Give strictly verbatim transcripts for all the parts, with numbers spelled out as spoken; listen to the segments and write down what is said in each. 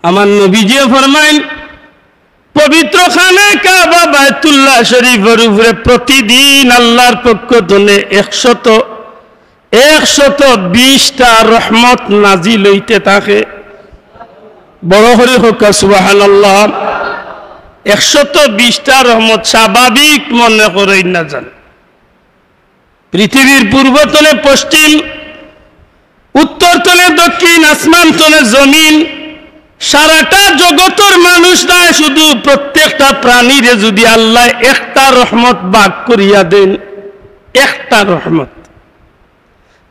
আমার নবীজিয়ে ফরমাইন, পবিত্র খানায়ে কাবা বায়তুল্লাহ শরীফর উপরে প্রতিদিন আল্লাহর পক্ষ তনে একশত, একশত বিশটা রহমত নাজিল অইতে থাকে। বড় করি কউক্কা সুবহানাল্লাহ। একশত বিশটা রহমত স্বাভাবিক মনে করইন না যান। পৃথিবীর পূর্ব তনে পশ্চিম, উত্তর তনে দক্ষিণ, আসমান তনে জমিন, সারাটা জগতর মানুষ নায়, শুধু প্রত্যেকটা প্রাণীরে যুদি আল্লায় একটা রহমত ভাগ করিয়া দেইন, একটা রহমত,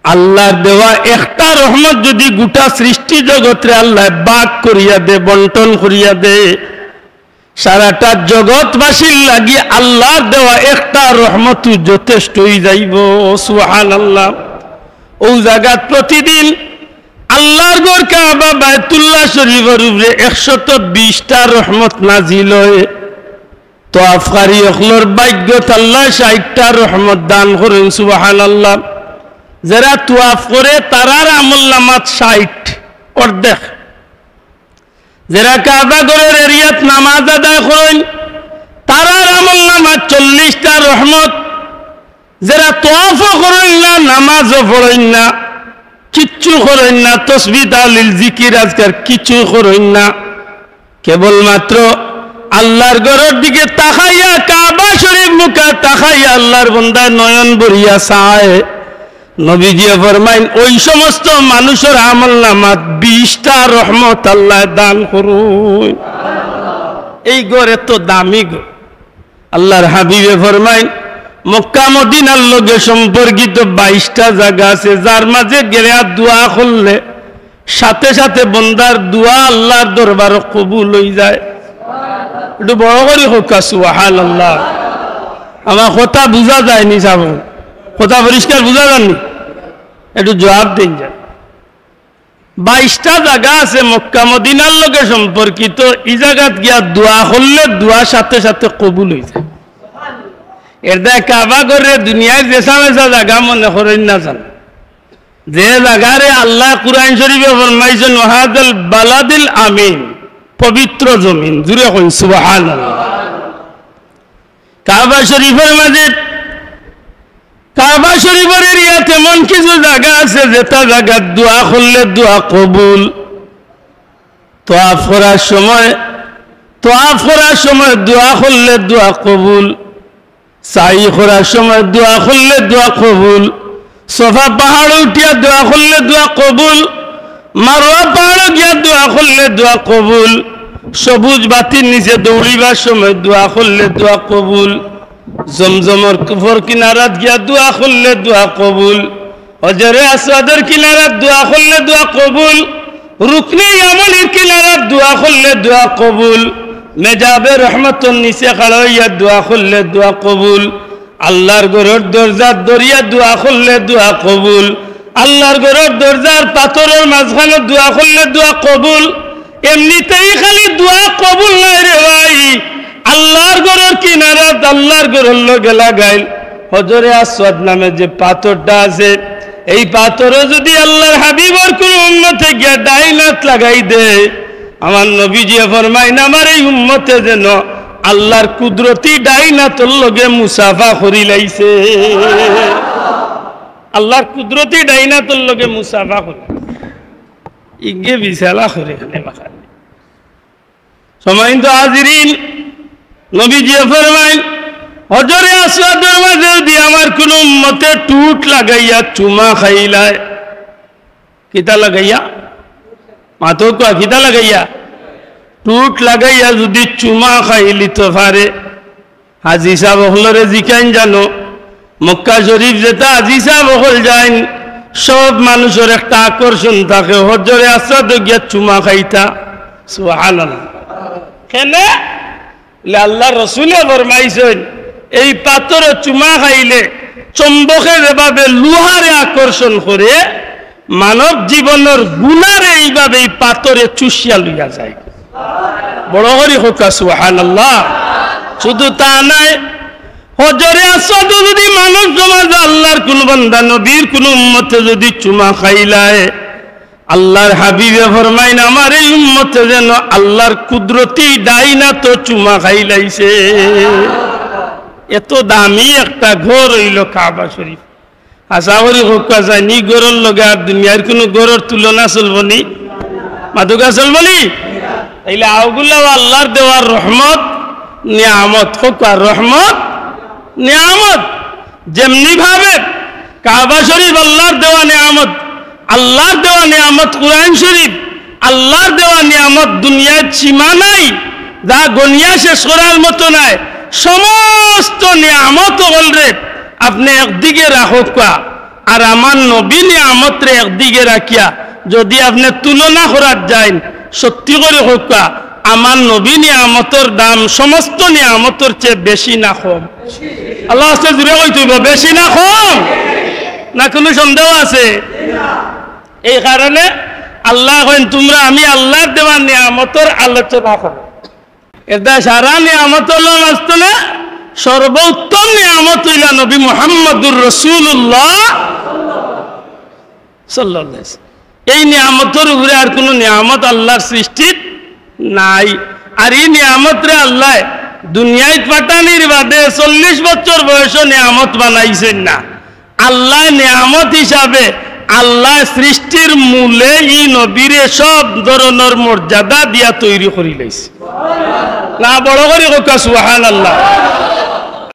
আল্লাহর দেওয়া একটা রহমত যুদি গোটা সৃষ্টি জগতরে আল্লায় ভাগ করিয়া দে, বন্টন করিয়া দে, সারাটা জগৎবাসীর লাগি আল্লাহর দেওয়া একটা রহমতউ যথেষ্ট অইযাইবো। সুবহানাল্লাহ। অউ জাগাত প্রতিদিন আল্লাহর ঘর কাবা বায়তুল্লাহ শরীফর উপরে একশত বিশটা রহমত নাজিল অয়। তওয়াফকারী অকলর ভাগ্যত আল্লায় ষাইটটা রহমত দান করইন। সুবহানাল্লাহ। যেরা তওয়াফ করে তারার আমলনামাত ষাইট, অর্ধেক। যেরা কাবা ঘরর এরিয়াত নামাজ আদায় করইন, তারার আমলনামাত চল্লিশটা রহমত। যেরা তওয়াফও করইন না, নামাজও পড়ইন না, কিচ্ছু করইন না, তসবিহ তাহলিল জিকির আজকার কিচ্ছু করইন না, কেবলমাত্র আল্লাহর ঘরর দিকে তাকাইয়া, কাবা শরীফ মুখা তাকাইয়া আল্লাহর বন্দায় নয়ন ভরিয়া চায়। নবীজিয়ে ফরমাইন, অউ সমস্ত মানুষর আমলনামাত বিশটা রহমত আল্লায় দান করইন। এই ঘর এত দামি ঘর। আল্লাহর হাবিবে ফরমাইন, মক্কা মদিনার লগে সম্পর্কিত বাইশটা জাগা আছে, যার মাঝে গেলে আর দোয়া করলে সাথে সাথে বন্দার দোয়া আল্লাহর দরবারো কবুল অইযায়। একটু বড় করি কউক্কা সুবহানাল্লাহ। আমার কথা বুঝা যায়নি সাব? কথা পরিষ্কার বুঝা যায়নি? একটু জবাব দেইন যান। বাইশটা জাগা আছে মক্কা মদিনার লগে সম্পর্কিত, ই জাগাত গিয়া দোয়া করলে দোয়া সাথে সাথে কবুল অইযায়। এরদায় কাবা ঘররে দুনিয়ার যেছা মেছা জাগা মনে করইন না যান। যে জাগারে আল্লায় কুরআন শরীফে ফরমাইছইন, "ওয়াহাদাল বালাদিল আমিন", পবিত্র জমিন। জুরে কইন সুবহানাল্লাহ। কাবা শরীফর মাঝে, কাবা শরীফর এরিয়াত এমন কিছু জাগা আছে যেটা জাগাত দোয়া করলে দোয়া কবুল। তওয়াফ করার সময়, তওয়াফ করার সময় দোয়া করলে দোয়া কবুল। সাই করার সময় দোয়া করলে দোয়া কবুল। সফা পাহাড়ো উঠিয়া দোয়া করলে দোয়া কবুল। মারওয়া পাহাড়ো গিয়া দোয়া করলে দোয়া কবুল। সবুজ বাতির নিচে দৌড়িবার সময় দোয়া করলে দোয়া কবুল। জমজমর কুফর কিনারাত গিয়া দোয়া করলে দোয়া কবুল। হজরে আসওয়াদর কিনারাত দোয়া করলে দোয়া কবুল। রুকনে ইয়ামানির কিনারাত দোয়া করলে দোয়া কবুল। মেজাবে রহমতর নিচে খাড়া অইয়া দোয়া করলে দোয়া কবুল। আল্লাহর ঘরর দরজাত ধরিয়া দোয়া করলে দোয়া কবুল। আল্লাহর ঘরর দরজার পাথরর মাঝখানো দোয়া করলে দোয়া কবুল। এমনিতেই খালি দোয়া কবুল নায় রে ভাই, আল্লাহর ঘরর কিনারাত, আল্লাহর ঘরর লগে লাগাইল হজরে আসওয়াদ নামে যে পাথরটা আছে, এই পাথরো যুদি আল্লাহর হাবিবর কুনু উম্মতে গিয়া ডাইন আত লাগাই দে, আমার নবীজিয়ে ফরমাইন, আমার এই উম্মতে যেন আল্লাহর কুদরতি ডাইন আতর লগে মুসাফা করিলাইছে। আল্লাহর কুদরতি ডাইন আতর লগে মুসাফা করি। ইগে বিছালা করে খানে বাখানে। সম্মানিত হাজিরিন, নবীজিয়ে ফরমাইন, হজরে আসওয়াদর মাঝে যুদি আমার কুনু উম্মতে ঠুট লাগাইয়া চুমা খাইলায়, কিতা লাগাইয়া? মাতো কওয়া, কিতা লাগাইয়া? ঠুট লাগাইয়া যুদি চুমা খাইলিতো পারে, হাজি সাব অকলরে জিকাইন জানো, মক্কা শরীফ যেটা হাজি সাব অকল যাইন, সব মানুষর একটা আকর্ষণ থাকে, হজরে আসওয়াদো গিয়া চুমা খাইতা। সুবহানাল্লাহ। কেনে? বলে, আল্লাহর রসুলে ফরমাইছইন, এই পাথরো চুমা খাইলে চুম্বকে যেভাবে লোহারে আকর্ষণ করে, মানব জীবনর গুনারে এইভাবে এই পাথরে চুষিয়া লইয়া যায়। বড় করি কউক্কা সুবহানাল্লাহ। শুধু তা নায়, হজরে আসওয়াদো যুদি মানব সমাজ আল্লাহর কুনু বান্দা নবীর কুনু উম্মতে যুদি চুমা খাইলায়, আল্লাহর হাবিবে ফরমাইন, "আমার এই উম্মতে যেন আল্লাহর কুদরতি ডাইন আতো চুমা খাইলাইছে।" এত দামি একটা ঘর অইলো কাবা শরীফ। আশা করি কউক্কা যাইন, ই ঘরর লগে আর দুনিয়ার কুনু ঘরর তুলনা চলবো নি? মাতুক্কা চলবো নি? তাইলে অগুলাও আল্লাহর দেওয়া রহমত, নিয়ামত। কউক্কা রহমত, নিয়ামত। যেমনি ভাবে কাবা শরীফ আল্লাহর দেওয়া নিয়ামত, আল্লাহর দেওয়া নিয়ামত কুরআন শরীফ, আল্লাহর দেওয়া নিয়ামত দুনিয়ার সীমা নাই, যা গনিয়া শেষ করার মতো নাই। সমস্ত নিয়ামত অকলরে আপনে একদিকে রাখউক্কা, আর আমার নবী নিয়ামতরে একদিকে রাখিয়া যদি আপনে তুলনা করাত যাইন, সত্যি করি কউক্কা, আমার নবী নিয়ামতর দাম সমস্ত নিয়ামতর চেয়ে বেশি না কম? আল্লাহ আস্তে জুরে কইতে অইবো, বেশি না কম? না কুনু সন্দেহ আছে? এই কারণে আল্লায় কইন, "তুমরা আমি আল্লাহর দেওয়া নিয়ামতর আলোচনা করো।" এরদায় সারা নিয়ামতর নাম আসতো না, সর্বোত্তম নিয়ামত অইলা নবী মুহাম্মাদুর রাসূলুল্লাহ সাল্লাল্লাহু আলাইহি ওয়াসাল্লাম। এই নিয়ামতর উপরে আর কুনু নিয়ামত আল্লাহর সৃষ্টিত নাই। আর ই নিয়ামতরে আল্লায় দুনিয়াত পাঠানির বাদে চল্লিশ বছর বয়সো নিয়ামত বানাইছইন না। আল্লায় নিয়ামত হিসাবে আল্লায় সৃষ্টির মূলে ই নবীরে সব ধরনর মর্যাদা দিয়া তৈরি করিলাইছে। না, বড় করি কউক্কা সুবহানাল্লাহ।